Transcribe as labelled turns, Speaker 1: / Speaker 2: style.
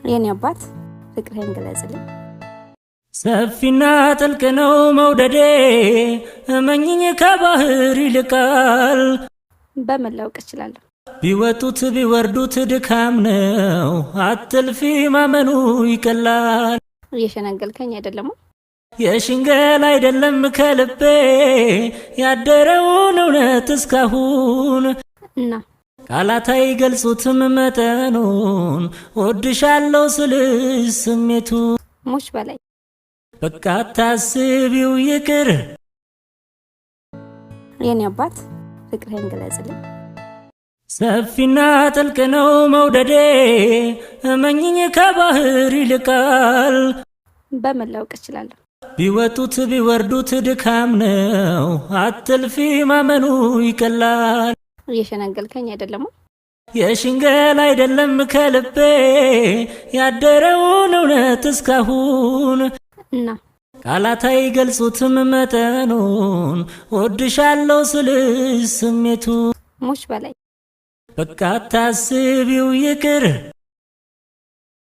Speaker 1: የኔ አባት፣ ፍቅርህን ግለጽልኝ።
Speaker 2: ሰፊና ጥልቅ ነው መውደዴ፣ እመኝኝ ከባህር ይልቃል።
Speaker 1: በምን ላውቅ እችላለሁ?
Speaker 2: ቢወጡት ቢወርዱት ድካም ነው፣ አትልፊ ማመኑ ይቀላል።
Speaker 1: እየሸነገልከኝ አይደለም?
Speaker 2: የሽንገል አይደለም ከልቤ ያደረውን እውነት እስካሁን
Speaker 1: እና
Speaker 2: ቃላት አይገልጹትም መጠኑን፣ ወድሻለሁ ስልሽ ስሜቱ
Speaker 1: ሙች በላይ።
Speaker 2: በቃ ታስቢው ይቅር።
Speaker 1: የኔ አባት፣ ፍቅርህን ግለጽልኝ።
Speaker 2: ሰፊና ጥልቅ ነው መውደዴ፣ እመኝኝ ከባህር ይልቃል።
Speaker 1: በምን ላውቅ እችላለሁ?
Speaker 2: ቢወጡት ቢወርዱት ድካም ነው፣ አትልፊ ማመኑ ይቀላል።
Speaker 1: እየሸነገልከኝ አይደለም?
Speaker 2: የሽንገል አይደለም ከልቤ ያደረውን እውነት እስካሁን
Speaker 1: እና
Speaker 2: ቃላት አይገልጹትም መጠኑን፣ ወድሻለሁ ስልሽ ስሜቱ
Speaker 1: ሙች በላይ።
Speaker 2: በቃ ታስቢው ይቅር።